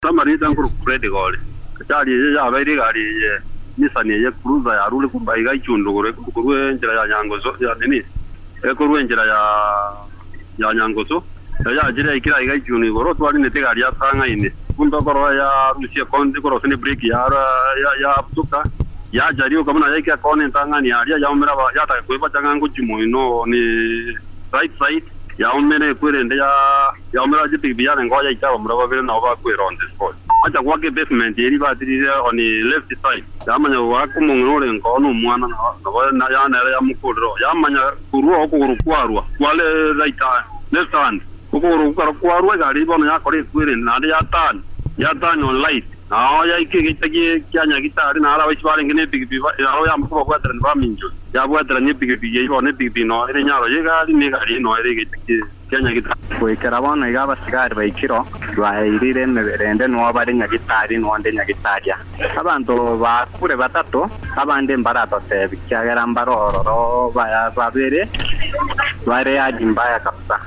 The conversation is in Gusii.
Amarieta nkorokwa Fred Gore. Achari eye yabeire egari eye Nissan eye Cruiser yarure korwa iga Ichundu korwa enchera ya Nyangoso ya nini ekorwa enchera ya ya Nyangoso yachire yaikire aiga Ichundu igoro twarinete egari yatang'aine buna tokorora yarusia ekona ekorosia ne brake yabutoka yacha rioka buna yaika ekona entang'ani aria yaumera yataka koebacha ng'a ngochia moino ni right side yaumera ekwerende ya Yaumera ase epigipigi yarenge oyaita abamura babere nabo bakwera on the spot. Acha goaka epavement eria batirire on left side, yamanya goaka omong'ina orenge oo nomwana nabo nere yamokorera oo, yamanya korwa oo okogoro kwarwa kwa right hand, left hand, okogoro okwo kero kwarwa egari bono yakora ekwerende naende ya turn, ya turn on right, nao yaika egeita kia nyagitari naro abaisi barenge ne epigipigi naro yamanya kobabwaterania baminchori, yabwaterania epigipigi eyio bono epigipigi noo ere nyaro yegari na egari eyio noo ere egeita kia nyagitari. Goikera bono iga abasigari baikire, baeirire emebere ende noo bare nyagitari na onde nyagitari. Abanto bakure batato, abande mbaratotebi, ekiagera mbare ororo babere bare hali mbaya kabisa.